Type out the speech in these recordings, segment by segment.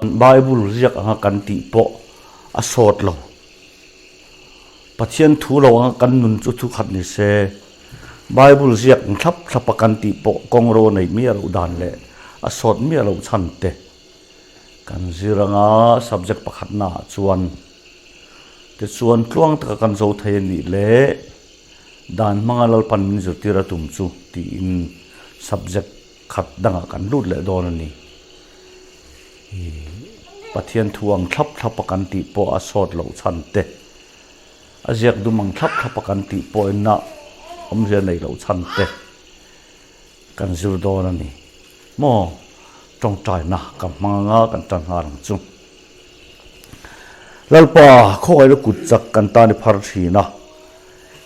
Bible ziak anga kan tih pawh a sawt lo. Pathian thu lo anga kan nun chu thu khat ni se, Bible ziak ang thlap thlap a kan tih pawh kawngro a neih miah loh dan leh a sawt miah loh chhan te kan zir anga subject pakhatna ah chuan tichuan tluang taka kan zo thei a nih leh dan hmanga Lalpan min zirtir a tum chu tiin subject khat dangah kan lut leh dawn a ni. Pathian thu ang thlap thlap a kan tih pawh a sawt loh chhan te, a ziak dum ang thlap thlap a kan tih pawh ina awmzia neih loh chhan te kan zir dawn a ni. Maw tawngtaina ka hmang anga kan tan nghal ang chu. Lalpa khawngaihna kut chak kan tan i phar thin a,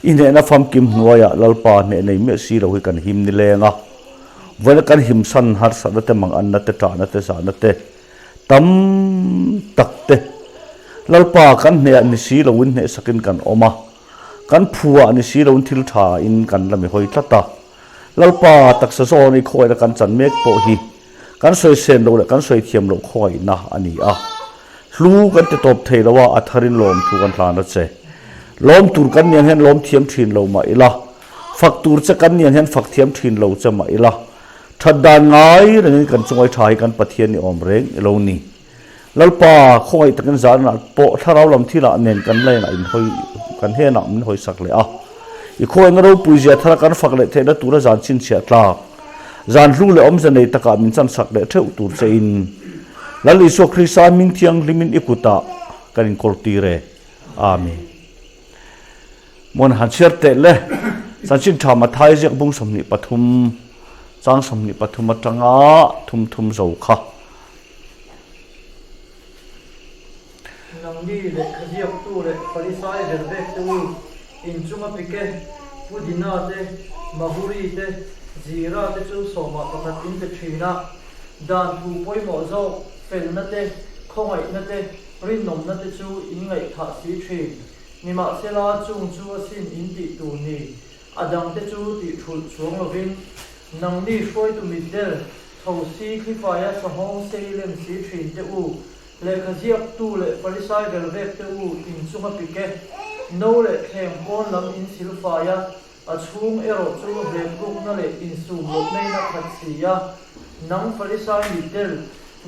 I hnehna famkim hnuaiah Lalpa hneh nei miah si lo hi kan him ni leng a, vawiina kan him san harsatna te manganna te ṭahna te zahna te tam tak te Lalpa kan hnehah ni si loin hnehsakin kan awm a, kan phuah ni si loin thil ṭha in kan la mi hawi tlat a. Lalpa taksa zawn i khawngaihna kan chan mek pawh hi kan sawi sen loh leh kan sawi thiam loh khawngaihna a ni a. Hlu kan ti tawp thei lo a, a tharin lawmthu kan hlan a che. Lawm tur kan nian hian lawm thiam thin lo mah ila, fak tur che kan nian hian fak thiam thin lo che mah ila, that dan ngai rengin kan chungai tha hi kan Pathian i awm reng i lo ni. Lalpa, khawngaih takin zanah pawh thlarau lam thilah nen kan lainah in hawi kan henah min hawi sak leh a. I khawngaihna ropui zia thara kan fak leh theihna tura zan chhinchhiah tlak, zan hlu leh awmze nei takah min chan sak leh theuh tur che in Lal Isua Krista hming thianghlimin i kutah kan inkawl tir e. Amen. Mawn han chhiar teh le. Chanchin tha Mathai ziak bung 23, chang 23 atanga thum thum zo kha. Nangni lehkha ziaktu leh Farisai vel vek te u, inchunga pike, Pudina te, Mahuri te, Zira te chu sawmah pakhat in pe thin a. Dan thu pawimawh zawk, felna te, khawngaihna te, rinawmna te chu in ngaihthah si thin. Nimahsela, chung chu a sin in tih tur ni, a dangte chu tih thulh chuang lovin, nangni hruaitu mitdel, tho si thlifaia sahawng sei lem si thin te u, lehkha ziaktu leh Farisai vel vek te u, in chunga pik e. No leh thleng pawn lam in silfai a, A chhung erawh chu hleprukna leh insum loh nain a khat si a, nang Farisai mitdel,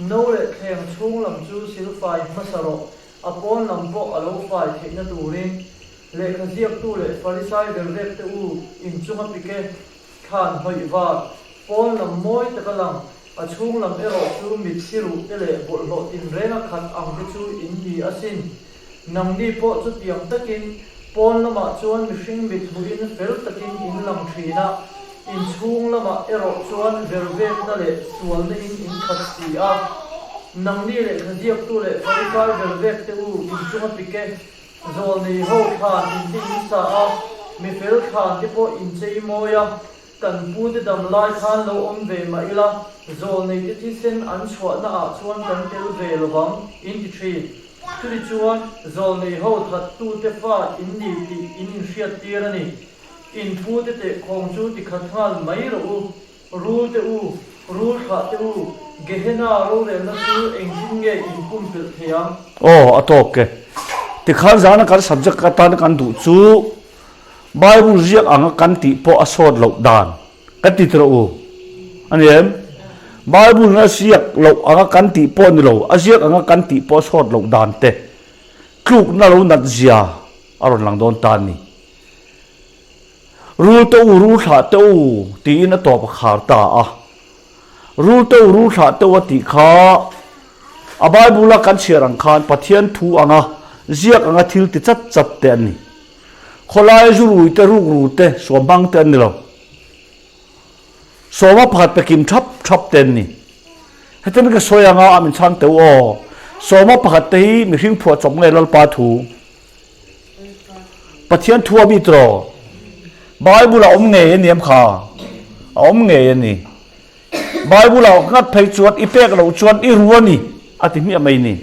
no leh thleng chhung lam chu silfai hmasa rawh, a pawn lam pawh a lo fai theihna turin. Lehkha ziaktu leh Farisai vervek te u, inchunga pike, thlan hnawih var, pawn lam mawi taka lang, a chhung lam erawh chu mit siruh te leh bawlhhlawh tinrenga khat ang te chu in ni asin. Nangni pawh chutiang takin pawn lamah chuan mihring mit hmuhin fel takin in lang thin a, inchhung lamah erawh chuan vervekna leh sualna in in khat si a. Nangni lehkha ziaktu leh Farisai vervek te u inchunga pike zawlnei ho thlan in te in sa a, mifel thlan te pawh in chei mawi a, kan pu te dam lai khan lo awm ve mah ila, zawlnei te thisen an chhuahna ah chuan kan tel ve lovang in ti thin. Chumi chuan zawlnei ho thattute fa in ni tih in inhriattir a ni. In pute tehkhawng chu tikhat nghal mai rawh u. Rul te u, rul thlah te u, Gehenna rorelna chu engtin nge in pumpelh thei ang? Aw, a tawk e. Tikhan zana kan subject atana kan duh chu Bible ziak anga kan tih pawh a sawt loh dan kan ti tirh u. A ni em? Bible in a ziak loh anga kan tih pawh ni lo, a ziak anga kan tih pawh a sawt loh dan te tlukna lo nat zia a rawn lang dawn ta a ni. Rul te u, rul thlah te u tiin a tawp a khar ta a. Rul te u, rul thlah te u a tih kha a Bible a kan chhiar ang khan Pathian thu anga ziak anga thil ti chat chat te an ni. Khawlai zu rui te, ruk ru te, suam hmang te an ni lo. Sawma pakhat pe kim thap thap te an ni. Hetiang ka sawi anga a min chhang teu aw. Sawma pakhat te hi mihring phuah chawp nge Lalpa thu. Pathian thu a mi tiraw? Bible a awm ngei a ni em kha? A awm ngei a ni. Bible a ngat phei chuan i pek loh chuan i ru a ni a ti hmiah mai ni.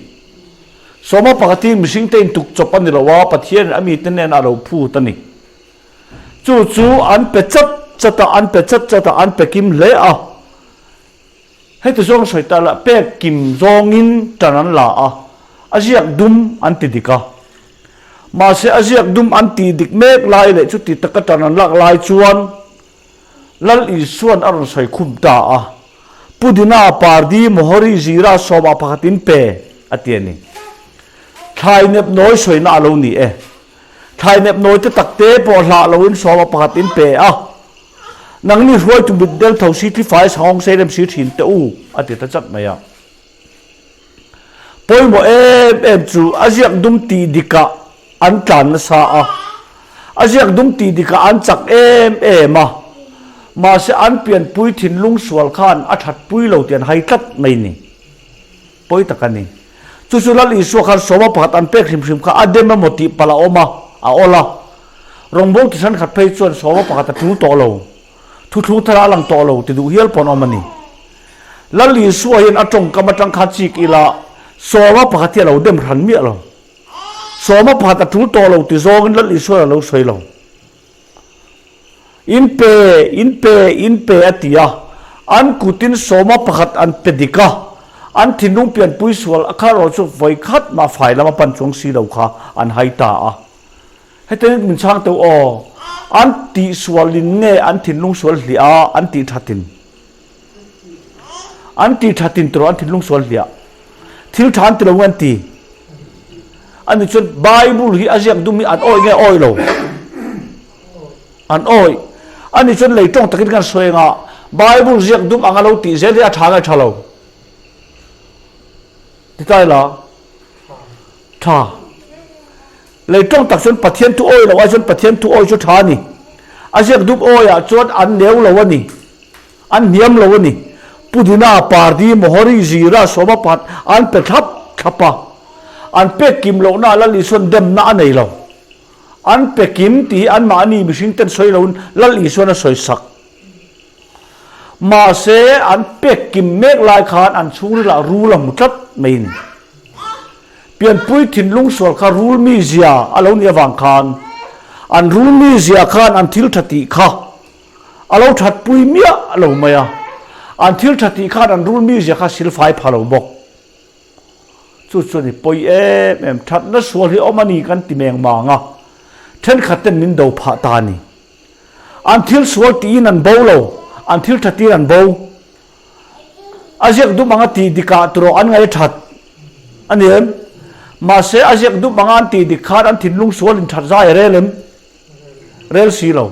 Sawma pakhat hi mihring te in tuk chawp a ni lo a, Pathian in a mite nen a lo phut a ni. Chu chu an pe chat chat a, an pe chat chat a, an pe kim hle a. Heti zawng sawi ta la, pek kim zawngin ṭan an la a, a ziak dum an ti dik a. Mahse a ziak dum an tih dik mek lai leh chuti taka ṭan an lak lai chuan Lal Isua'n a rawn sawi khum ta a, Pudina, Pardi, Mohori, Zira sawmah pakhatin pe, a ti a ni. Thlai nep nawi sawina a lo ni e. Thlai nep nawi te tak te pawh hlah loin sawmah pakhatin pe a. Nangni hruaitu mitdel tho si thlifai sanghawng sei rem si thin teh u, a ti ta chat mai a. Pawimawh em em chu a ziak dum tih dikah an tlan nasa a, a ziak dum tih dikah an chak em em a, mahse an pianpui thinlung sual khan a thatpui lo tih an hai tlat mai ni. Pawi tak a ni. Chu chu Lal Isua khan sawma pakhat an pek hrim hrim kha a dem emaw tih palh a awm a, a awl a. Rawngbawng ti thenkhat phei chuan sawma pakhat a tul tawh lo, thuthlung thar a lang tawh lo ti duh hial pawh an awm a ni. Lal Isua hian a tawngkam atang khan chik ila sawma pakhat hi a lo dem hran miah lo. Sawma pakhat a tul tawh lo ti zawngin Lal Isua a lo sawi lo. In pe, in pe, in pe a ti a, an kutin sawma pakhat an pe dik a, an thinlung pianpui sual a kha erawh chu vawi khat mah fai lama pan chuang si lo kha an hai ta a. Hetiang min chhang teuh aw, an tihsualin nge an thinlung sual hliah a, an tih thatin? An ti tha tin tawh an thinlung sual hliah. Thil tha an ti lo nge an ti? Ani chuan Bible hi a ziak dum hi an awih nge awih lo? An awih. Ani chuan lei tawng takin kan sawi anga Bible ziak dum anga lo tih zel hi a tha nge tha lo? Ti ta ila? Tha. Lei tawng tak chuan Pathian thu awih lo ai chuan Pathian thu awih chu tha a ni. A ziak dum awihah chuan an neu lo a ni. An hniam lo a ni. Pudina, Pardi, Mohori, Zira, Sawma pakhat an pe thlap thlap a. An pek kim lohna Lal Isuan demna a nei lo. An pe kim tih hi anmahni mihring ten sawi loin Lal Isuan a sawi sak. Mahse, an pek kim mek lai khan an chhungrilah rul a hmu tlat mai a ni. Pianpui thinlung sual kha rul mizia a lo nih avang khan an rul mizia khan an thil tha tih kha A lo thatpui miah lo mai a, an thil tha tih khan an rul mizia kha silfai pha lo bawk. Chu chuan i pawi em em, thatna sual hi awm a ni kan ti meng mang a, thenkhat ten min do phah ta a ni. An thil sual tiin an bo lo, an thil tha tiin an bo. A ziak dum anga tih dikah tawh an ngaih that a ni em? Mahse a ziak dum anga an tih dik khan an thinlung sual in that zai a rel em? Rel si lo.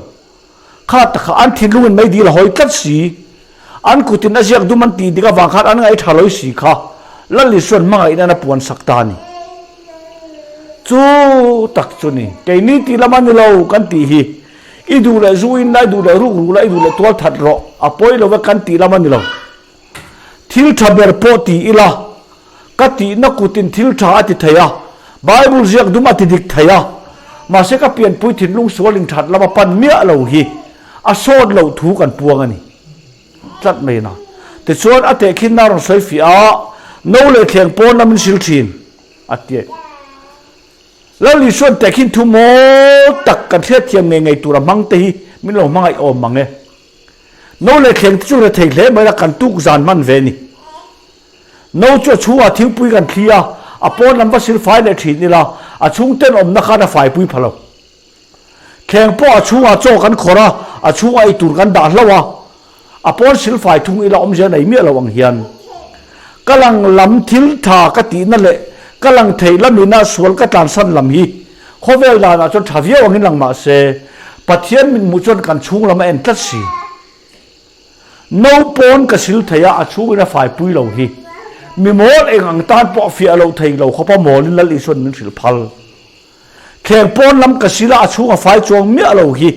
Kha takah an thinlungin meidil a hawi tlat si. An kutin a ziak dum an tih dik avang khan an ngaih tha loi si kha Lal Isuan hmangaihna a puan sak ta a ni. Chu tak chu ni. Keini tih lam a ni lo kan tih hi. I duh leh zu in la, i duh leh ruk ruk la, i duh leh tual that rawh. A pawi lo e kan tih lam a ni lo. Thil tha ber pawh ti ila, ka tihna kutin thil tha a ti thei a, Bible ziak dum a ti dik thei a, mahse ka pianpui thinlung sualin that lama pan miah lo hi a sawt loh thu kan puang a ni tlat mai na. Tichuan a tehkhinna a rawn sawi fiah a, no leh thleng pawn lamin sil thin a ti. Lal Isuan tehkhin thu mawl tak kan hriatthiam ngei ngei tura hmang te hi min lo hmangaih awm mang e. No leh thleng te chu rethei hle mai la kan tuk zan hman ve ni. No chu a chhungah thingpui kan thli a, a pawn lam va sil fai leh thin ila, a chhung ten awmna khan a faipui pha lo. Thleng pawh a chhungah chaw kan khawrh a, a chhungah ei tur kan dah hlauh a, a pawn sil fai thung ila awmzia nei miah lo ang hian. Ka lang lam thil tha ka tihna leh ka lang thei lamina sual ka tlansan lam hi khawvel danah chuan tha viau angin lang mah se, Pathian min hmuh chuan kan chhung lam a en tlat si. No pawn ka sil thei a, a chhungin a faipui lo hi. Mi mawl eng ang tan pawh a fiah loh thei lo khawpa mawlin Lal Isuan min hrilh phal. Thleng pawn lam ka sil a, a chhung a fai chuang miah lo hi.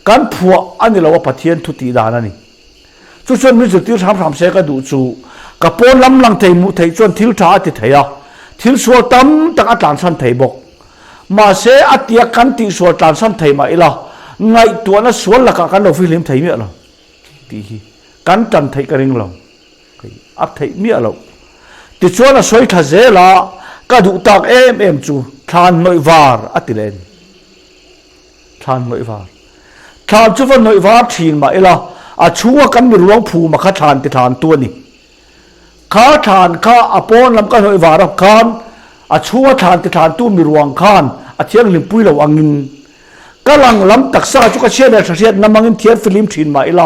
Kan phuah a ni lo a Pathian thu tih dan a ni. Chu chuan min zirtir hram hram se ka duh chu ka pawn lam lang thei hmuh theih chuan thil tha a ti thei a, thil sual tam tak a tlansan thei bawk. Mahse a tia kan tihsual tlansan thei mah ila ngaihtuahna sual lakah kan lo fihlim thei miah lo tih hi kan tan theih ka ring lo. A theih miah loh. Tichuan a sawi thla zel a, ka duh tak em em chu thlan hnawih var a ti leh a ni. Thlan hnawih var. Thlan chu va hnawih var thin mah ila, a chhunga kan mi ruang phum a kha thlan ti thlan tu a ni. Kha thlan kha a pawn lam ka hnawih var ah khan a chhunga thlan ti thlantu mi ruang khan a thianghlim pui lo angin ka lang lam taksa chu ka chhia leh tha hriat na hmangin thian fihlim thin mah ila,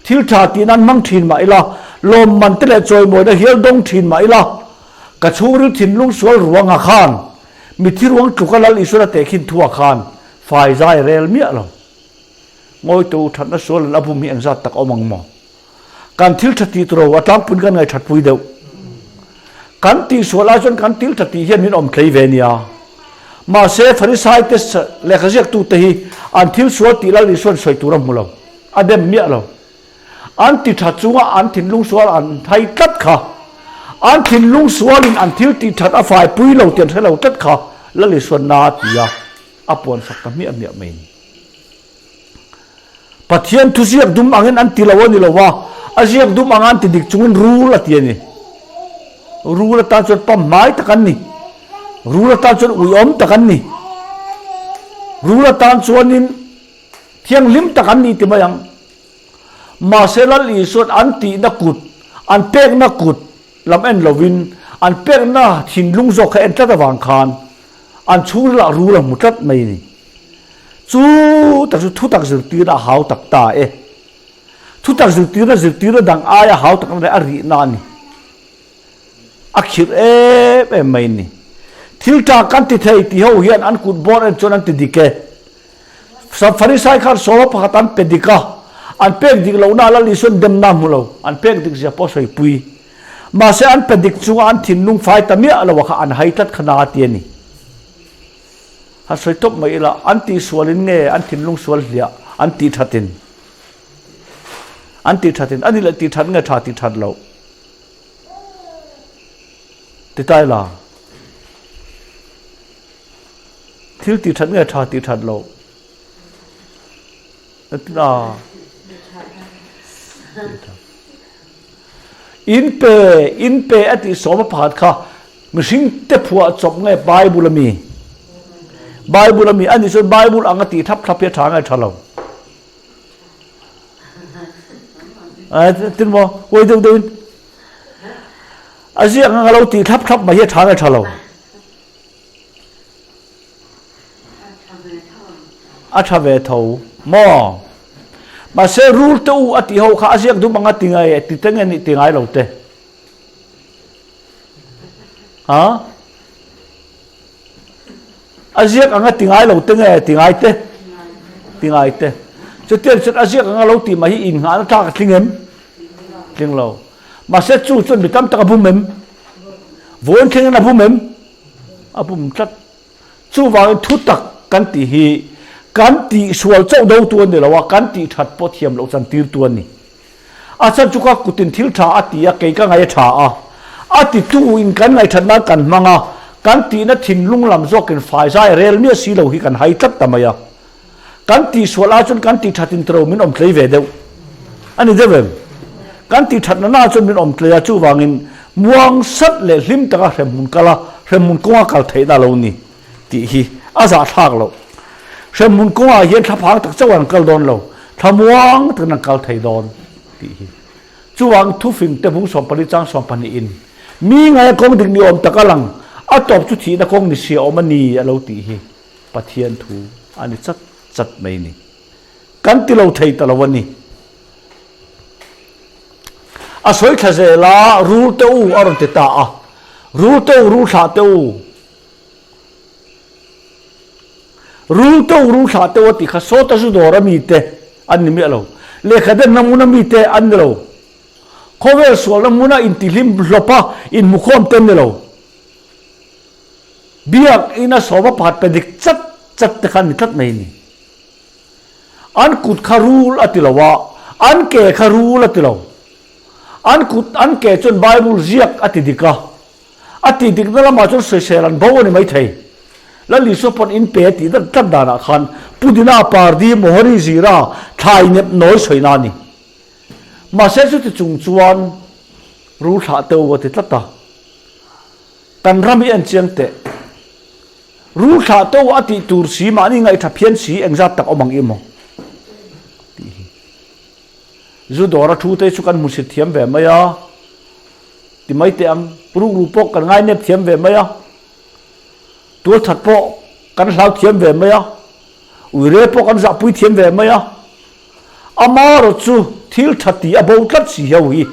thil tha tih nan hmang thin mah ila, lawmman te leh chawimawina hial dawng thin mah ila, ka chhungril thinlung sual ruanga khan mithi ruang tluka Lal Isuan a tehkhin thu ah khan fai zai rel miah lo. Ngawi tu thatna sual an a bum hi engzat tak awm ang maw? Kan thil tha tih turo a tlangpui kan ngaih thatpui deuh. Kan tihsual ai chuan kan thil tha tih hian min awm tlei ve nia. Mahse Farisai te lehkha ziaktute hi an thil sual tih Lal Isuan sawi tur a hmu lo, a dem miah lo. An ti tha chunga an thinlung sual an thai tlat kha, an thinlung sualin an thil tih that a faipui lo tih an hre lo tlat kha Lal Isuan na a ti a, a puansak ta hmiah hmiah mai a ni. Pathian thu ziak dum angin an ti lo a ni lo a, a ziak dum anga an ti dik chungin rul a ti a ni. Rul atan chuan pamhmai tak an ni. Rul atan chuan uiawm tak an ni. Rul atan chuanin thianghlim tak an ni ti mai ang. Mahse Lal Isuan an tihna kut, an pekna kut lam en lovin an pekna thinlung zawk kha en tlat avang khan an chhungrilah rul a hmu tlat mai a ni. Chu tak chu thutak zirtirna a hau tak ta e. Thutak zirtirna zirtirna dang aia hau takna leh a rihna a ni. A khirh em em mai a ni. Thil tha kan ti thei ti ho hian an kut bawr en chuan an ti dik e. Farisai khan sawma pakhat an pe dik a, an pek dik lohna a Lal Isuan demna a hmu lo, an pek dik zia pawh a sawipui. Mahse an pe dik chunga an thinlung fai ta miah lo a kha an hai tlat kha na a ti a ni. Han sawi tawp mai ila, an tihsualin nge an thinlung sual hliah an tih thatin? An tih thatin, a nih leh tih that nge tha tih that loh? Ti ta ila, thil tih that nge tha tih that loh? In pe, in pe a tih sawm a pakhat kha mihring te phuah chawp nge Bible a mi? Bible a mi a nih chuan Bible ang a tih thlap thlap hi a tha nge tha lo? Tin maw, huai deuh deuhin a ziak ang a lo tih thlap thlap mai hi a tha nge tha lo? A tha ve tho maw? Mahse rul te u a tih ho kha a ziak dum anga ti ngai ti te nge nih ti ngai lo te. Ha? A ziak anga ti ngai lo te nge ti ngai te? Ti ngai te. Chutiang chuan a ziak anga lo tih mai hi innghahna tlak a tling em? Tling lo. Mahse chu chuan mi tam tak a bum em? Vawiin thlengin a bum em? A bum tlat. Chuvangin thutak kan tih hi kan tihsual chauh dotu a ni lo a, kan tihthat pawh thiam loh chantirtu a ni. A chhan chu ka kutin thil tha a ti a, kei ka ngaih a tha a. A tituin kan ngaihthat nan kan hmang a, kan tihna thinlung lam zawkin faizai rel miah si lo hi kan hai tlat ta mai a. Kan tihsual ai chuan kan tihthatin tiro min awm tlei ve deuh a ni deuh em? Kan tihthatna na chuan min awm tlei a, chuvangin muang sat leh hlim taka hremhmun kal a, hremhmun kawnga kal theihna a lo ni tih hi a zahthlak loh. Hremhmun kawngah hian thlaphang tak chauh an kal dawn lo, thlamuang takin an kal thei dawn tih hi. Chuvang thufing te bung 14 chang 12 in mi ngaia kawng dik ni awm tak a lang, a tawp chu thihna kawng ni si a awm a ni a lo tih hi. Pathian thu a ni chat chat mai ni. Kan ti lo thei ta lo a ni. A sawi thla zel a, rul te u a rawn ti ta a. Rul te u, rul thlah te u. Rul te u, rul thlah te u a ti kha sawta zu dawr a mi te an ni miah lo. Lehkha denna hmun a mi te an ni lo. Khawvel sualna hmuna intihlim hlawpa inhmukhawm te an ni lo. Biak ina sawma pakhat pe dik chat chat te kha an ni tlat mai a ni. An kut kha rul a ti lo a, an ke kha rul a ti lo. An kut an ke chuan Bible ziak a ti dik a, a tih dikna lamah chuan sawisel an bo a ni maithei. Lal Isua pawn in pe a tih dat tlat danah khan Pudina, Pardi, Mohori, Zira, thlai nep nawi sawina a ni. Mahse chuti chung chuan rul thlah teuh a ti tlat a. Kan ram hi en chiang teh. Rul thlah to a tih tur si mahni ngaihtha phian si engzat tak awm ang i maw? Tih hi. Zu dawr a thu te chu kan hmusit thiam ve mai a. Ti mai teh ang, rukru pawh kan ngainep thiam ve mai a, tualthat pawh kan hlau thiam ve mai a, uire pawh kan zahpui thiam ve mai a, amarawh chu thil tha tih a bo tlat si ho hi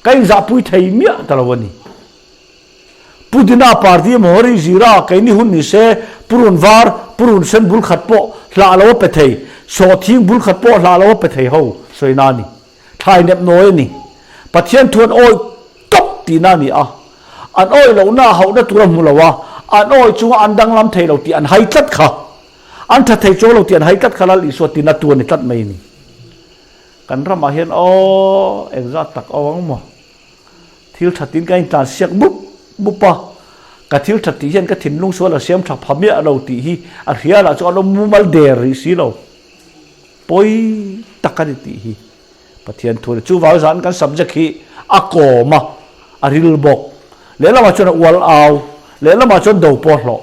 ka inzahpui thei miah ta lo a ni. Pu Dina party emaw Hori Zira keini hun ni se purun var, purun sen bul khat pawh hlah lo a pe thei, sawhthing bul khat pawh hlah lo a pe thei ho sawina a ni. Thlai nep nawi a ni. Pathian thu an awih tawp tihna a ni a. An awih lohna a hauhna tur a hmu lo a, an awih chunga an danglam thei lo tih an hai tlat kha. An tha thei chuang lo tih an hai tlat kha Lal Isua tina tu a ni tlat mai a ni. Kan ramah hian aw engzat tak aw ang maw? Thil tha tiin ka intlan siak mup mup a, ka thil tha tih hian ka thinlung sual a siam tha pha miah lo tih hi a hria lah chu a lo mumal der rih si lo. Pawi tak a ni tih hi Pathian thu a ni. Chuvang zan kan subject hi a kawm a, a ril bawk. Lehlamah chuan a ual au, lehlamah chuan do pawh a hlawh.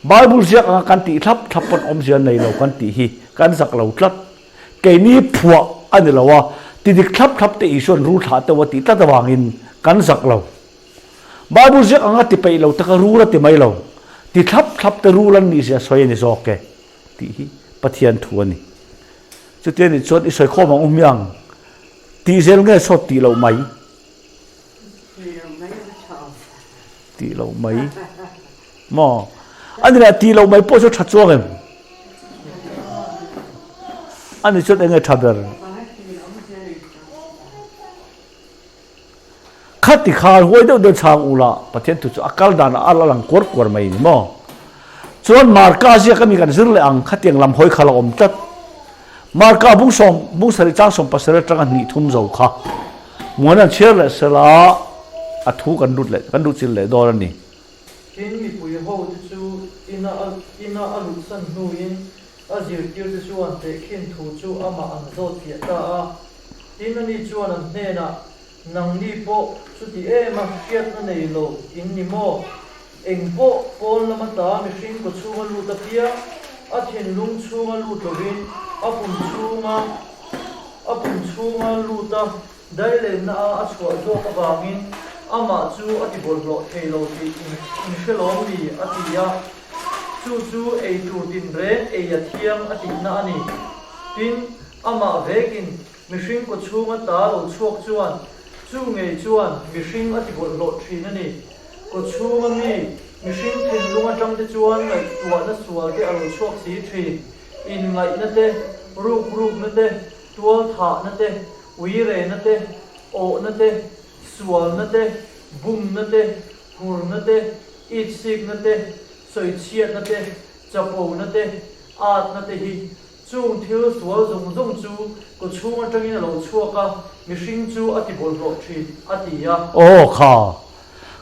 Bible ziak anga kan tih thlap thlap pawn awmzia nei lo kan tih hi kan zak lo tlat. Keini phuah a ni lo a, ti dik thlap thlap te Isua'n rul thlah teuh a tih tlat avangin kan zak lo. Bible ziak anga ti peih lo taka rul a ti mai lo, ti thlap thlap te rul an nih zia sawi a ni zawk e tih hi Pathian thu a ni. Chuti a nih chuan i sawi khawm ang u hmiang, tih zel nge sawt tih loh mai? Tih loh mai maw? A ni leh tih loh mai pawh chu tha chuang em? A ni chuan eng nge tha ber? Khati khan huai deuh deuh chhang u la, Pathian thu chu a kal dan ah a la lang kuar kuar mai ni maw? Chuan Marka ziak ami kan zir leh ang khatiang lam hawi kha la awm tlat. Marka bung sawm bung sarih chang 70 atanga hnih thum zo kha muan an chhiar leh sela a thu kan lut leh kan luhchilh leh dawn a ni. Tin, mipui ho te chu ina ina a luhsan hnuin a zirtirte chuan tehkhin thu chu amah an zawt fiah ta a. Tin, ani chuan an hnenah, Nangni pawh chuti em a hriatna nei lo in ni maw? Eng pawh pawn lama ta mihring kaw chhunga lut apiang, a thinlung chhunga lut lovin a pum chhunga a pum chhunga lut a dailenna a a chhuah zawk avangin amah chu a ti bawlhhlawh thei lo tih in hre lawm mi? a ti a. Chu chu ei tur tinreng ei a thiang a tihna a ni. Tin, amah vekin Mihring kaw chhunga ta lo chhuak chuan chu ngei chuan mihring a ti bawlhhlawh thin a ni. Kaw chhunga mi, mihring thinlung atang te chuan ngaihtuahna sual te a lo chhuak si thin. Inngaihna te, rukrukna te, tualthahna te, uirena te, awhna te, sualna te, bumna te, hurna te, itsikna te, sawichhiatna te, chapona te, atna te hi Chung thil sual zawng zawng chu kaw chhung atangin a lo chhuak a, mihring chu a ti bawlhhlawh thin, a ti a. Aw kha,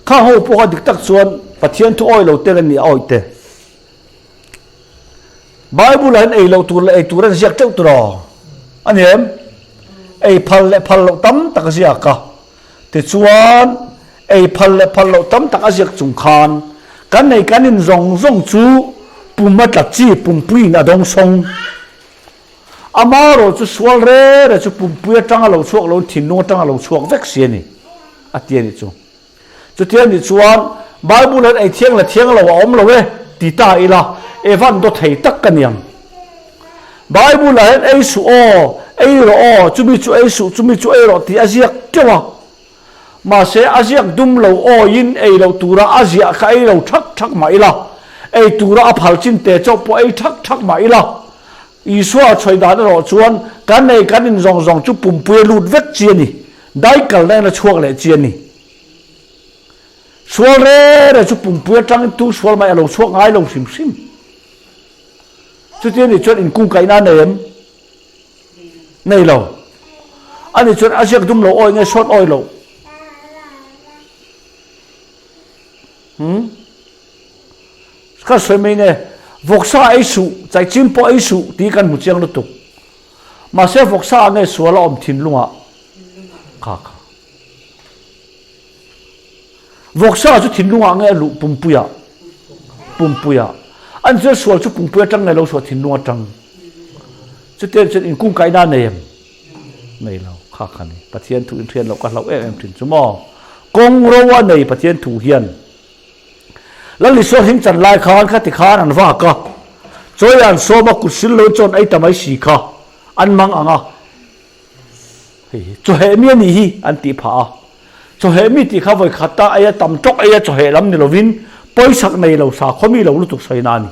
kha ho pawh kha dik tak chuan Pathian thu awi lo tel a ni a awih te. Bible ah hian ei loh tur leh ei tur an ziak teuh tur aw. A ni em? Ei phal leh phal loh tam tak a ziak a. Tichuan, ei phal leh phal loh tam tak a ziak chung khan kan ei kan in zawng zawng chu pum a tla chi, pumpuiin a dawng sawng. Amaherawh chu sual re re chu pumpui atanga lo chhuak loin thinlung atanga lo chhuak vek si a ni, a ti a nih chu. Chuti a nih chuan Bible hian ei thiang leh thiang lo a awm lo e ti ta ila, Evan daw thei tak ka niang. Bible ah hian ei suh aw, ei rawh aw, chumi chu ei suh, chumi chu ei rawh tih a ziak teuh a. Mahse a ziak dum lo awiin ei loh tura a ziah kha ei lo thak thak mah ila, ei tura a phal chin te chauh pawh ei thak thak mah ila, Isua a chhawi dan erawh chuan kan ei kan in zawng zawng chu pumpui a lut vek chi a ni, dai kalna in a chhuak leh chi a ni. Sual re re chu pumpui atangin tu sual mai a lo chhuak ngai lo hrim hrim. Chuti anih chuan inkungkaihna a nei em? Nei lo. Ani chuan a ziak dum lo awi nge sawt awi lo? Hmm? Ka sawi mai nge, vawksa ei suh, chaihchim pawh ei suh tih kan hmu chiang lutuk. Mahse vawksa ah nge sual a awm thinlungah? Kha kha. Vawksa chu thinlungah nge a luh pumpuiah? Pumpuiah. An chuan sual chu pumpui atang nge lo sual thinlung atang? Chutiang chuan inkungkaihna a nei em? Nei lo. Kha kha ni. Pathian thu inhriat loh ka hlauh em em thin chu maw? Kawng ro a nei Pathian thu hian. Lal Isua hlim chan lai khan khati khan an vak a, chawi an sawm a, kut sil lo chuan ei ta mai si kha an mang ang a, hei hi chawheh mi a nih hi an tih phah a. Chawheh mi tih kha vawi khata eia tam tawk eia chawheh lam ni lovin pawisak nei lo sakhaw mi lo lutuk sawina a ni.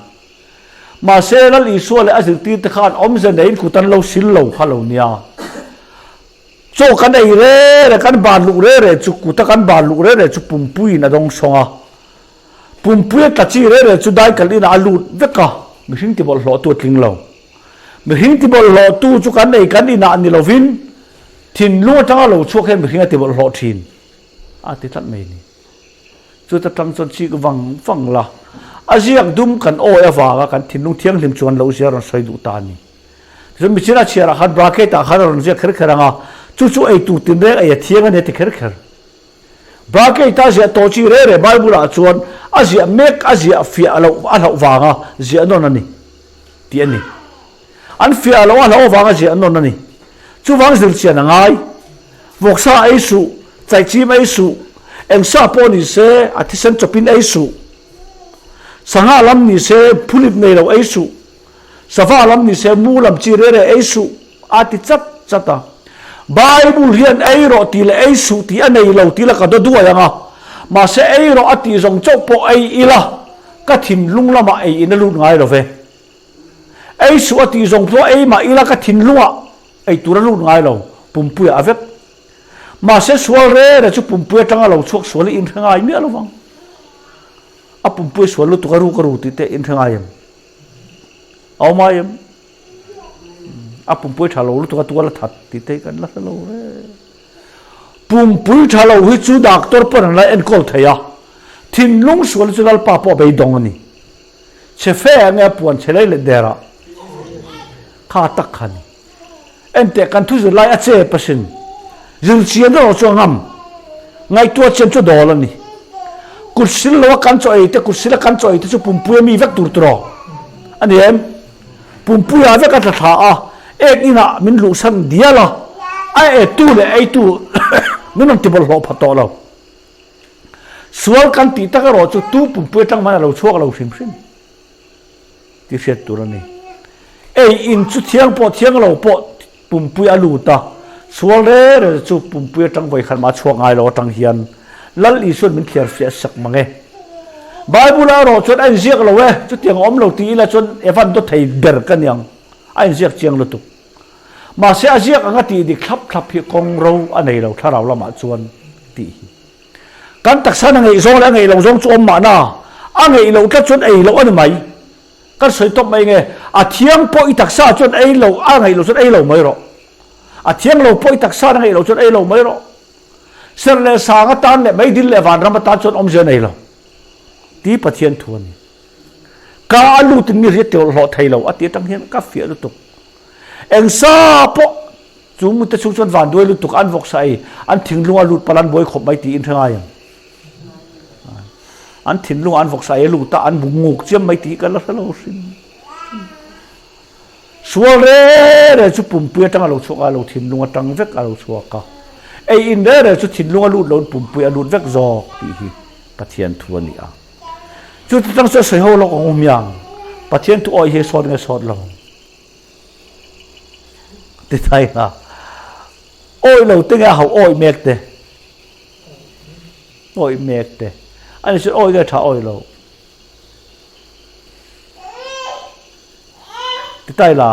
Mahse Lal Isua leh a zirtirte khan awmze neiin kut an lo sil lo kha lo nia. Chaw kan ei re re, kan ban luh re re chu kuta kan ban luh re re chu pumpuiin a dawng sawng a. Pumpui a tla chi re re chu daikal inah a lut vek a, mihring ti bawlhhlawhtu a tling lo. Mihring ti bawlhhlawhtu chu kan ei kan inah ni lovin thinlung atanga lo chhuak hian mihring a ti bawlhhlawh thin a ti tlat mai a ni. Chuta tang chuan chik vang vang la, a ziak dum kan awi avanga kan thinlung thianghlim chuan loh zia a rawn sawi duh ta a ni. Tichuan michina chhiarah khan bracket ah khan a rawn ziak kher kher ang a, chu chu ei tur tinreng ei a thiang a ni a ti kher kher. Bracket a ziah tawh chi re re Bible ah chuan a ziah mek a ziah fiah loh a hlauh vanga ziah nawn a ni tih a ni. An fiah loh a hlauh avanga ziah nawn a ni. Chuvang zirchian a ngai. Vawksa ei suh, chaihchim ei suh, engsa pawh ni se a thisen chawpin ei suh. Sangha lam ni se phulip nei lo ei suh. Sava lam ni se mu lam chi re re ei suh a ti chat chat a. Bible hian ei rawh tih leh ei suh tih a nei lo tih la ka daw duai ang a. Mahse ei rawh a tih zawng chauh pawh ei ila ka thinlung lamah ei in a lut ngai lo ve. Ei suh a tih zawng pawh ei mah ila ka thinlungah ei tur a lut ngai lo, pumpuiah a vek. Mahse sual re re chu pumpui atanga lo chhuak sual hi inhre ngai miah lo vang. A pumpui sual lutuk a ruk a ru tih te inhre ngai em? A awm ai em? A pumpui tha lo lutuk a tual a that tih te kan la hre lo re. Pumpui tha lo hi chu doctor pawn an la enkawl thei a, thinlung sual hi chu Lalpa pawh a beidawng a ni. Chhe fe ang e a puan chhe lei leh der ah kha tak kha ni. Enteh kan thu zir lai a chep asin. Zir chian erawh chu a ngam. Ngaihtuah chian chu dawl a ni. Kut sil lo a kan chaw ei te, kut sil a kan chaw ei te chu pumpui a mi vek tur tiraw a ni em? Pumpui ah vek a tla thla a, ek inah min luhsan dial a, a etu leh eitu min rawn ti bawlhhlawh pha tawh lo. Sual kan tih tak erawh chu tu pumpui atang hman a lo chhuak lo hrim hrim tih hriat tur a ni. Ei in chu thiang pawh thiang lo pawh pumpui a lut a, sual re re chu pumpui atang vawikhat mah a chhuak ngai lo atang hian Lal Isuan min thliar fiah sak mang e. Bible ah erawh chuan a inziak lo e, chutiang a awm lo ti ila chuan Evan dawt thei ber ka niang, a inziak chiang lutuk. Mahse a ziak anga tih dik thlap thlap hi kawng ro a nei lo thlarau lamah chuan tih hi. Kan taksa na ngeih zawng leh a ngeih lo zawng chu awm mahna, a ngeih loh tlat chuan ei loh a ni mai. Kan sawi tawp mai nge, a thiang pawh i taksa chuan ei lo, a ngeih loh chuan ei lo mai rawh. A thiang lo pawh i taksa na ngeih loh chuan ei lo mai rawh. Serh leh sang atan leh meidil leh vanram atan chuan awmzia nei lo. Ti Pathian thu a ni. Ka a lutin mi hriat teuh hlawh thei lo a ti atang hian ka fiah lutuk. Eng sa pawh chu mute chhung chuan van duai lutuk an vawk sa ei an thinlung a lut palh an buai khawp mai tiin hre ngai ang. An thinlung an vawk sa ei a lut a an bu nguk chiam mai tih ka la hre lo hrim. Sual re re chu pumpui atang a lo chhuak a lo thinlung atang vek a lo chhuak a. Ei in re re chu thinlung a lut lo in pumpui a lut vek zawk tih hi Pathian thu a ni a. Chu ti tang chu a sawi ho lawk ang u miang. Pathian thu awih hi sawt nge sawt lo. Ti thai ha. Awih lo te nge a hauh awih mek te. Awih mek te. Ani chuan awih nge tha awih lo. Ti tai la.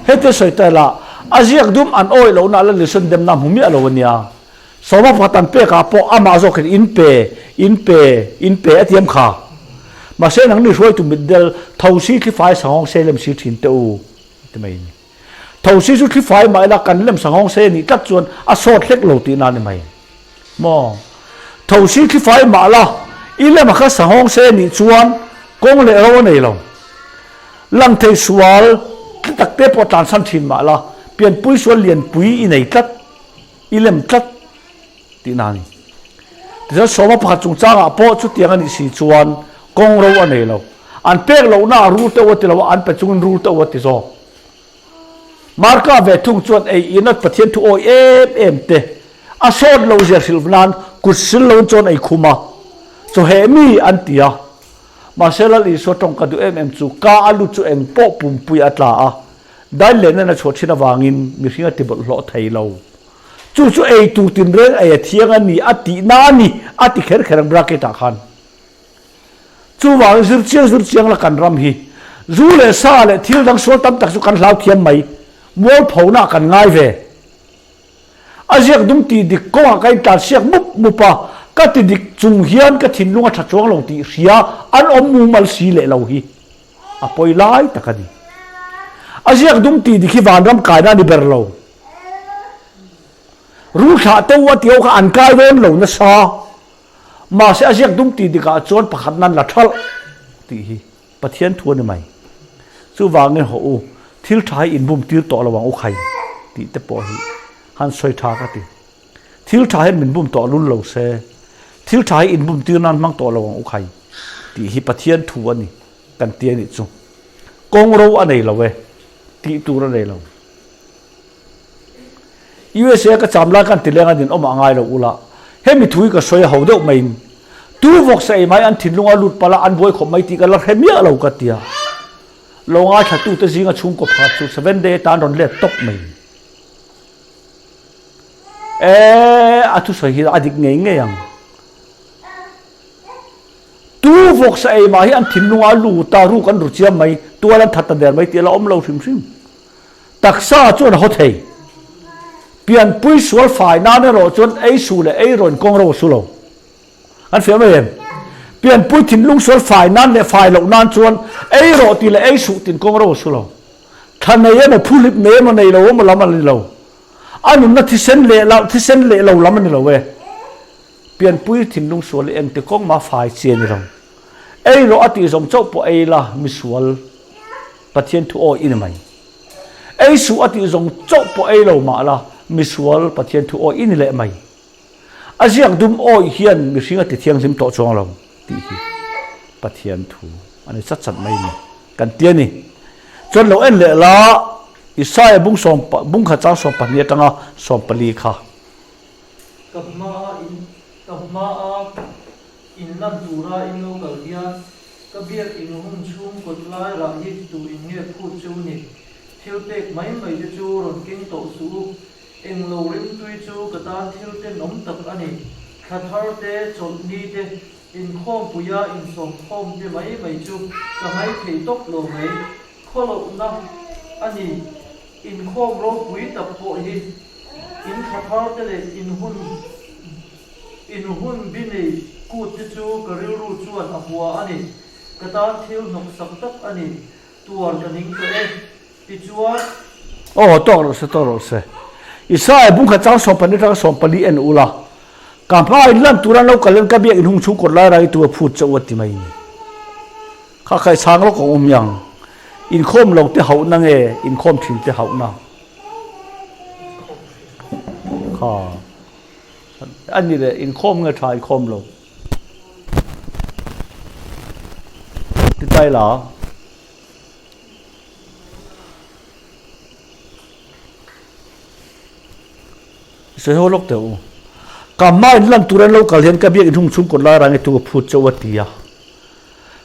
Heti sawi ta ila, a ziak dum an awih lohna la listen demna hmu miah lo a nia. Sawma pakhat an pekah pawh amah zawkin in pe, in pe, in pe a tiam kha. Mahse nangni hruaitu mitdel thosi thlifai sanghawng sei lem si thin teh u a ti mai a ni. Thosi chu thlifai mah ila kan lem sanghawng sei a nih tlat chuan a sawt hlek lo tihna a ni mai. Maw? Thosi thlifai mah la, i lem a kha sanghawng sei a nih chuan kawng leh ro a nei lo. Lang thei sual tla tak te pawh tlansan thin mah la, pianpui sual lianpui i nei tlat, i lem tlat tihna a ni. Tichuan sawma pakhat chungchangah pawh chutiang a nih si chuan kawng ro a nei lo. An pek lohna ah rul teuh a ti lo a, an pe chungin rul teuh a ti zawk. Marka ve thung chuan ei ina Pathian thu awi em em te a sawt loh zia hrilh nan kut sil loin chuan ei khum a, chawheh mi an ti a. Mahse Lal Isua tawng ka duh em em chu ka a lut chu eng pawh pumpui a tla a, dain leh nen a chhuah thin avangin mihring a ti bawlhhlawh thei lo. Chu chu ei tur tinreng ei a thiang a ni a tihna a ni a ti kher kher ang bracket ah khan. Chuvangin zir chiang zir chiang la kan ram hi zu leh sa leh thil dang sual tam tak chu kan hlau thiam mai, mualphona ah kan ngai ve. A ziak dum tih dik kawngah ka intlan siak mup mup a, ka ti dik chung hian ka thinlung a tha chuang lo tih hria an awm mumal si leh lo hi a pawi lai tak a ni. A ziak dum tih dik hi vanram kaina a ni ber lo. Rul thlah te u a tih ho kha an kai dawn lo nasa. Mahse a ziak dum tih dikah chuan pakhat nan la thalh tih hi Pathian thu a ni mai. Chuvangin hawh u, thil tha hi inbum tir tawh lo ang u khai tih te pawh hi han sawi tha ka ti. Thil tha hian min bum tawh lul lo se, thil tha hi inbum tir nan hmang tawh lo ang u khai tih hi Pathian thu a ni kan ti a nih chu. Kawng ro a nei lo e, tih tur a nei lo. USA ka cham lai khan tileng an inawm a ngai lo ula, hemi thu hi ka sawi a ho deuh maiin tu vawksa ei mai an thinlung a lut palh a, an buai khawp mai tih ka la hre miah lo ka tia. Lo ngaithla tute zinga chhungkaw pakhat chu seven day atan rawn let tawp mai. E, a thusawi hi a dik ngei ngei ang. Tu vawksa ei mah hi an thinlung a lut a, ruk an ru chiam mai, tual an that ta der mai tih a la awm lo hrim hrim. Taksa chuan a haw thei. Pianpui sual fai nan erawh chuan ei su leh ei rawn kawng ro a su lo. An fiah mai em? Pianpui thinlung sual fai nan leh fai loh nan chuan ei rawh tih leh ei suh tin kawng ro a su lo. Thla nei emaw phuhlip nei emaw nei lo emaw lam a ni lo. A nunna thisen leh lo thisen leh lo lam a ni lo e. Pianpui thinlung sual hi engti kawng mah fai chi a ni lo. Ei rawh a tih zawng chauh pawh ei la misual. Pathian thu awi i ni mai. Ei suh a tih zawng chauh pawh ei lo mah la, misual Pathian thu awi i ni leh mai. A ziak dum awi hian mihring a ti thianghlim tawh chuang lo tih hi Pathian thu a ni chat chat mai ni kan ti a ni. Chuan lo en leh la, Isaia bung sawm bung khat chang 12 atanga 14 kha. Ka hmaa in ka hmaa In lan tura in lo kal hian ka biak in hun chhung kawt lai rah hi tu in nge phut chu ni? Thil pek mai mai te chu rawn keng tawh suh u. Eng lo rimtui chu ka tan thil tenawm tak a ni. Thla thar te, chawlhni te, inkhawmpuia insawmkhawm te mai mai chu ka ngai thei tawp lo mai. Khawlohna a ni. Inkhawm ropui tak pawh hi in thla thar te leh in hun. In hun bi nei kut te chu ka rilru chuan a hua a ni. Ka tan thil hnawksak tak a ni. Tuar ka ning tawh e. Tichuan. Aw, tawk rawh se, tawk rawh se. Israel bungkhat chang 14 atanga 14 en ula, ka hma in lan tura lo kal in ka biak in hung chhung kawt lai rai tu a phut che u a ti mai ni. Kha khai chang lawk ang awm yang. Inkhawm lo te hauhna nge inkhawm thin te hauhna? Kha. A ni leh, inkhawm nge tha inkhawm lo? Ti tai la. Sawi ho lawk teh u. Ka hma in lan tur an lo kal hian ka biak inhung chhung kawt lai rang i tu a phut che u a ti a.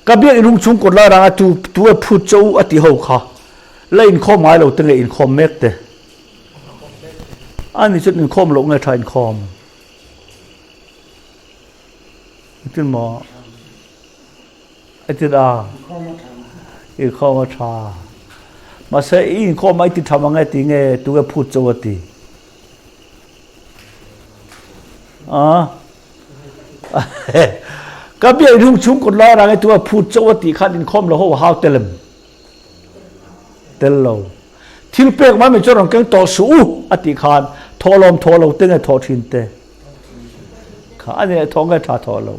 Ka biak inhung chhung kawt lai rang a tu tu a phut che u a ti ho kha. La inkhawm ngai lo te nge inkhawm mek te. A ni chuan inkhawm loh nge tha inkhawm? Engtin maw? Engtin a? Inkhawm a tha. Mahse i inkhawm a i ti tha mang e ti nge tunge phut chauh a ti? A Ka biak inhung chhung kawt lai rang e tunge phut chauh a tih khan inkhawm lo ho a hau tel em? Tel lo. Thil pek mai mai chu rawn keng tawh suh u a tih khan thawh lawm thawh lo te nge thawh thin te kha a ni thawh nge tha thawh lo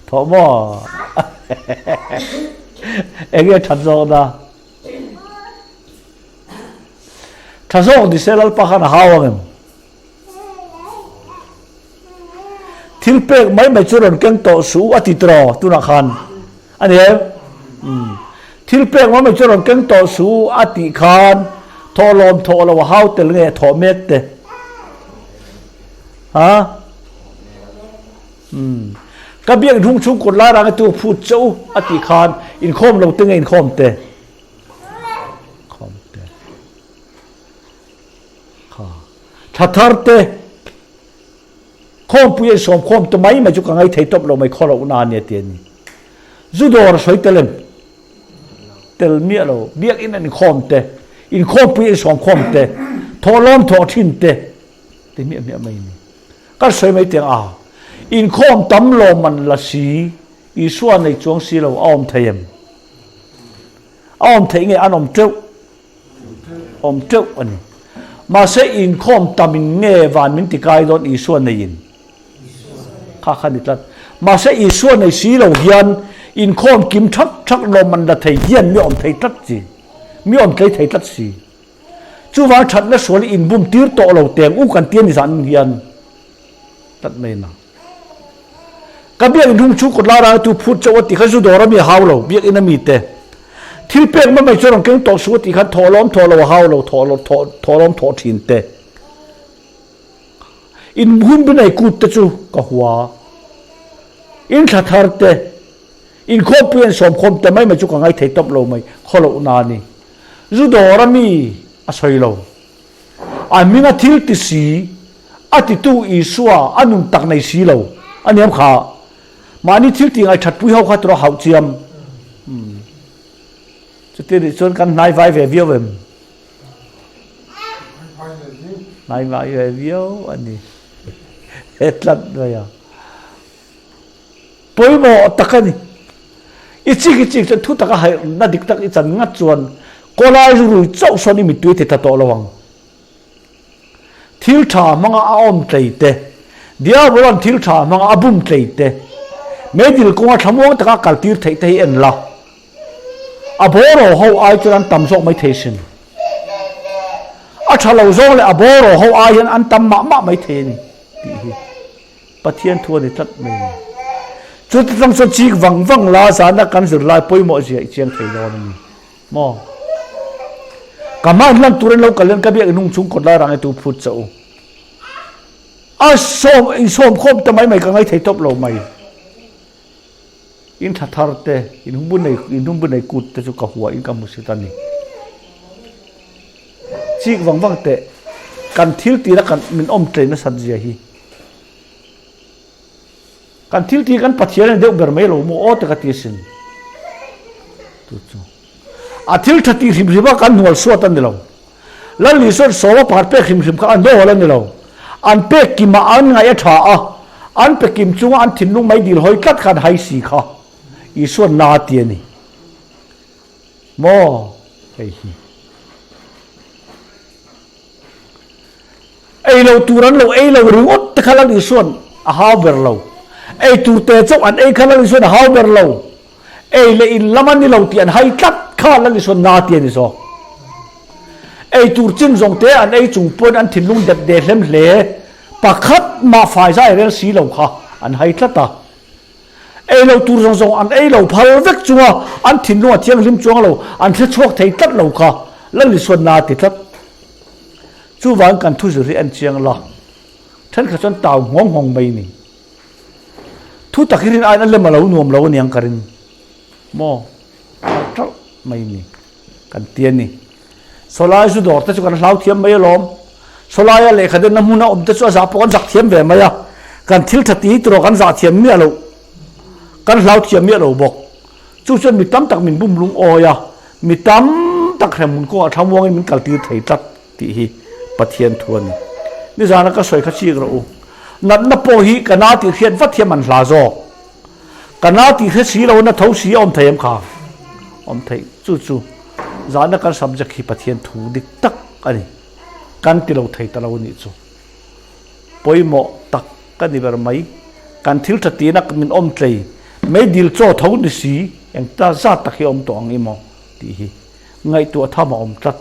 thawh maw enge that zawk na tha zawk ni se lalpa khan a hau ang em Thil pek mai mai chu rawn keng tawh suh a ti tawh tunah khan a ni em? Umm. Thil pek mai mai chu rawn keng tawh su a tih khan thawhlawm thawh lo a hau tel nge a thawh mek te? Ha? Umm. Ka biak hnung chhung kut lai rang tu phut che u a tih khan inkhawm lo te nge inkhawm te? Khawm te. Kha. Thla thar te. Khawmpui an sawm khawm ta mai mai chu ka ngaithei tawp lo mai khaw loh na ania ti a ni. Zu dawr a sawi tel em? Tel miah lo. Biakinn an inkhawm te, inkhawmpui an sawm khawm te, thawhlawm thawh thin te ti hmiah hmiah mai a ni. Kan sawi mai teng a, inkhawm tam lawm man la si, Isua nei chuang si lo a awm thei em? A awm theih nge an awm teuh? Awm teuh a ni. Mahse inkhawm tam in nge van min ti kai dawn Isua neiin? Kha kha ni tlat. Mahse Isua nei si lo hian inkhawm kim thak thak lawm an la thei hian mi awm thei tlat si. Mi awm tlei thei tlat si. Chuvang thatna sual i inbum tir tawh lo teng u kan ti a ni zan hian tlat mai na. Ka biakinn hung chu kawt lai raitu phut chauh a ti kha zu dawr a mi a hau lo, biakinn a mi te. Thil pek mai mai chu rawn keng tawh suh a ti khan thawh lawm thawh lo a hau lo, thawh thawh thawh lawm thawh thin te. In hun bi nei kut te chu ka hua. In thla thar te, in khawmpui an sawm khawm te mai mai chu ka ngaithei tawp lo mai, khaw loh na ni. Zu dawr a mi a sawi lo. A hming a thil ti si, a titu Isua a nun tak nei si lo a niam kha. Mahni thil ti ngaithatpui ho kha tawrh a hauh chiam. Chuti nih chuan kan hnai vai ve viau em? Hnai vai ve viau a ni. He tlat mai a. Pawimawh tak a ni. I chik i chik chuan thu taka hairna dik tak i chan ngat chuan kawlai zu rui chauh sawn i mittui ti tla tawh lo ang. Thil tha hmanga a awm tlei te, Diabola'n thil tha hmanga a bum tlei te, meidil kawnga thlamuang taka a kaltir theih te hi en la. A bawraw ho ai chuan an tam zawk mai thei sin. A tha lo zawng leh a bawraw ho ai hian an tam mah mah mai thei a ni tih hi. Pathian thu a ni tlat mai a ni. Chuti tlang chuan chik vang vang la zana kan zirlai pawimawh zia i chiang thei dawn a ni maw? Ka hma in lan turin lo kal hian ka biak inhung chung kawt lai rang i tu phut che u. A sawm insawm khawm te mai mai ka ngaithei tawp lo mai. In tha thar te, in humbu nei in humbu nei kut te chu ka hua in ka hmu si ta ni. Chik vang vang teh kan thil tira kan min awm tlei nasat zia hi. Kan thil ti kan Pathian a ni deuh ber mai lo maw aw te ka ti asin. Tu chu a thil tha ti hrim hrim a kan hnual suat a ni lo. Lal Isuan sawma pakhat pek hrim hrim kha a hnawl a ni lo. An pek kim ah an ngaih a tha a, an pe kim chunga an thinlung mai dil hawi tlat kha an hai si kha Isuan na a ti a ni. Maw hei hi. Ei lo tur an lo ei lo ringawt te kha Lal Isuan a hau ber lo. Ei tur te chauh an ei kha Lal Isuan a hau ber lo. Ei leh in lam a ni lo tih an hai tlat kha Lal Isuan na ti a ni zawk. Ei tur chin zawng te an ei chung pawn an thinlung dep de hlem hle. Pakhat mah fai zai rel si lo kha an hai tlat a. Ei lo tur zawng zawng an ei lo phal vek chunga an thinlung a thianghlim chuang lo, an hre chhuak thei tlat lo kha Lal Isuan na ti tlat. Chuvangin kan thu zir hi en chiang la, thenkhat chuan tau nghawng nghawng mai ni. Thu tak hi rin aiin a lem a lo nuam lo aniang ka ring maw? Har ṭalh mai ni kan ti a ni. Sawlai zu dawr te chu kan hlau thiam mai alawm. Sawlaia lehkha denna hmuna awm te chu a zah pawh kan zak thiam ve mai a, kan thil ṭha ti tiraw kan zah thiam miah loh, kan hlau thiam miah lo bawk. Chu chuan mi tam tak min bum lungawi a, mi tam tak hremhmun kawngah thlamuangin min kaltir thei tlat tih hi Pathian thu a ni. Nizana ka sawi kha chik rawh u. Natna pawh hi ka na tih hriat vat hian man hla zawk. Ka na tih hre si lo na tho si a awm thei em kha? Awm theih. Chu chu zana kan subject hi Pathian thu dik tak a ni. Kan ti lo thei ta lo a nih chu. Pawimawh tak ka ni ber mai. Kan thil tha tihna min awm tlei. Meidil chaw tho ni si eng ta zat tak hi a awm tawh ang i maw tih hi ngaihtuah tham a awm tlat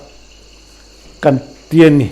kan ti a ni.